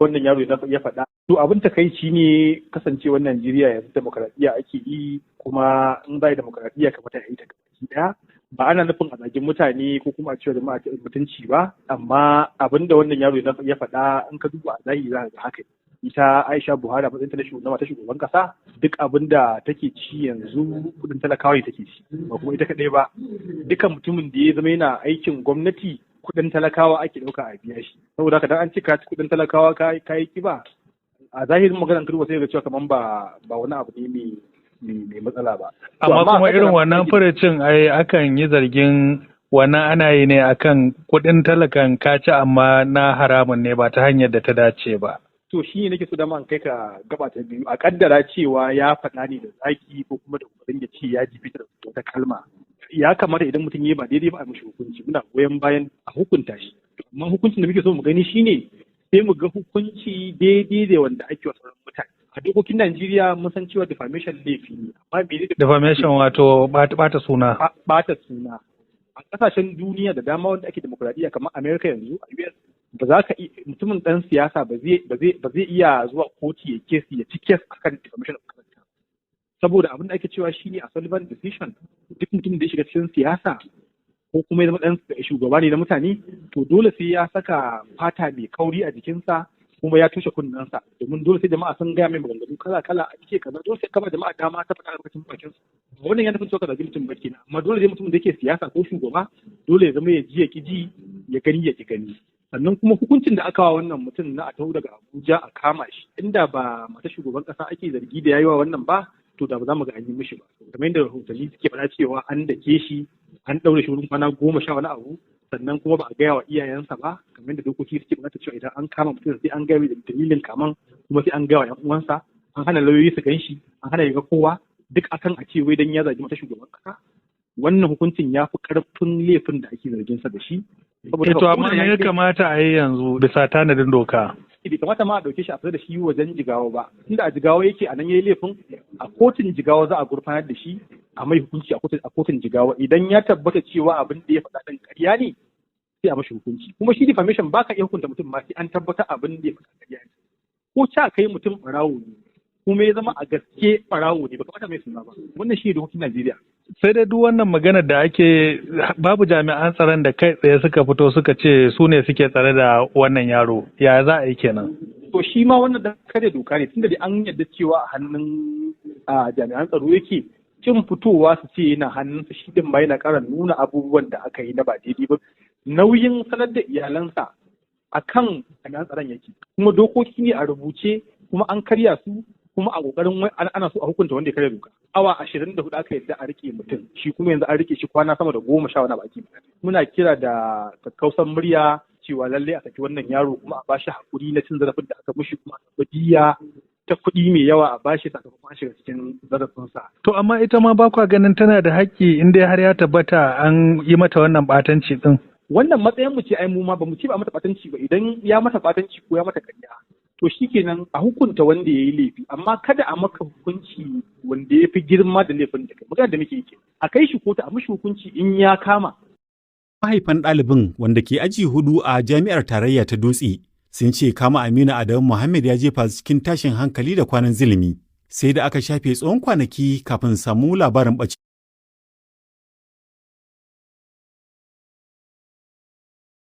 Wannan yaro ya faɗa. To, abin takaici ne kasancewar Najeriya yanzu demokaradiyya ake yi, kuma in za demokaradiyya kamata a yi ta gabaki ɗaya. Ba ana nufin a zagin mutane ko kuma a cewa jama'a mutunci ba, amma abin da wannan yaro ya faɗa, in ka duba a zahiri za ka ga haka. Ita Aisha Buhari, a matsayinta na shugaban ta shugaban kasa, duk abin da take ci yanzu kudin talakawa ne take ci, ba kuma ita kaɗai ba. Dukan mutumin da ya zama yana aikin gwamnati, kudin talakawa ake ɗauka a biya shi. Saboda haka dan an ce ka ci kudin talakawa ka yi kiba, a zahirin maganar turba sai ga cewa kaman ba wani abu ne mai matsala ba. Amma kuma irin wannan furucin ai akan yi zargin wannan ana yi ne akan kudin talakan ka ci, amma na haramun ne, ba ta hanyar da ta dace ba. To, shi ne nake so dama an kai ka gaba ta biyu. A kaddara cewa ya faɗa ne da zaki ko kuma da kokarin ya ce ya jibi da wata kalma, ya kamata idan mutum ya ba daidai ba a mishi hukunci. Muna goyon bayan a hukunta shi, amma hukuncin da muke so mu gani shine sai mu ga hukunci daidai da wanda ake wa sauran mutane. A dokokin Najeriya mun san cewa defamation laifi ne, amma mene Defamation, wato bata suna. Bata suna. A kasashen duniya da dama wanda ake demokuraɗiyya, kamar America, yanzu a US ba za ka mutumin dan siyasa ba zai iya zuwa kotu ya case, ya ci case akan defamation of character, saboda abin da ake cewa shine a Sullivan decision, duk mutumin da ya shiga cikin siyasa ko kuma ya zama dan shugaba ne na mutane, to dole sai ya saka fata mai kauri a jikinsa kuma ya toshe kunnensa, domin dole sai jama'a sun gaya mai maganganu kala kala, a ce kaza. Dole sai kama jama'a dama ta faɗa albarkacin bakin su. Wannan ya nufin cewa ka zagi mutum ba kenan, amma dole dai mutumin da yake siyasa ko shugaba dole ya zama ya ji ya ki ji, ya gani ya ki gani. Sannan kuma hukuncin da aka wa wannan mutum na a taho daga Abuja a kama shi, inda ba mata shugaban kasa ake zargi da yayi wa wannan ba, to da ba za mu ga an yi mishi ba. Kamar yadda rahotanni suke faɗa cewa an dake shi, an ɗaure shi wurin kwana 10 wani abu, sannan kuma ba a gaya wa iyayensa ba, kamar yadda dokoki suke buƙatar cewa idan an kama mutum sai an gaya da dalilin kaman, kuma sai an gaya wa 'yan uwansa. An hana lauyoyi su gan shi, an hana ya ga kowa, duk akan a ce wai dan ya zagi mata shugaban kasa. Wannan hukuncin ya fi karfin laifin da ake zargin sa da shi. To, amma me ya kamata a yi yanzu bisa tanadin doka? Bai kamata ma a ɗauke shi a fita da shi wajen Jigawa ba. Inda a Jigawa yake, a nan yayi laifin, a kotun Jigawa za a gurfanar da shi, a mai hukunci a kotun Jigawa. Idan ya tabbata cewa abin da ya faɗa ɗin ƙarya ne, sai a mashi hukunci. Kuma shi defamation ba ka iya hukunta mutum ma sai an tabbatar abin da ya faɗa ƙarya ne. Ko ca kai mutum ɓarawo ne, kuma ya zama a gaske ɓarawo ne, ba kamata mai suna ba. Wannan shi ne dokokin Najeriya. Sai dai duk wannan maganar da ake, babu jami'an tsaron da kai tsaye suka fito suka ce su ne suke tsare da wannan yaro. Ya za a yi kenan? To, shi ma wannan da kare doka ne, tunda dai an yarda cewa a hannun jami'an tsaro yake. Kin fitowa su ce yana hannunsa, shi din ma yana ƙara nuna abubuwan da aka yi na ba daidai ba. Nauyin sanar da iyalansa akan jami'an tsaron yake, kuma dokoki ne a rubuce kuma an karya su, kuma a kokarin ana so a hukunta wanda ya karya doka. Awa 24 aka yadda a rike mutum, shi kuma yanzu an rike shi kwana sama da 10 wani abu ake. Muna kira da kakkausan murya cewa lallai a saki wannan yaro, kuma a bashi hakuri na cin zarafin da aka mushi, kuma a diya ta kuɗi mai yawa a bashi sakamakon an shiga cikin zarafinsa. To, amma ita ma ba kwa ganin tana da haƙƙi in dai har ya tabbata an yi mata wannan ɓatanci ɗin? Wannan matsayin mu ce ai mu ma ba mu ce ba mata ɓatanci ba. Idan ya mata ɓatanci ko ya mata ƙarya, to shikenan, a hukunta wanda ya yi laifi, amma kada a maka hukunci wanda ya fi girma da laifin da kai. Magana da muke yi, a kai shi kotu a mishi hukunci in ya kama. Mahaifan ɗalibin, wanda ke aji hudu a Jami'ar Tarayya ta Dutse, sun ce kama Aminu Adamu Muhammad ya jefa su cikin tashin hankali da kwanan zilimi. Sai da aka shafe tsawon kwanaki kafin samu labarin ɓace.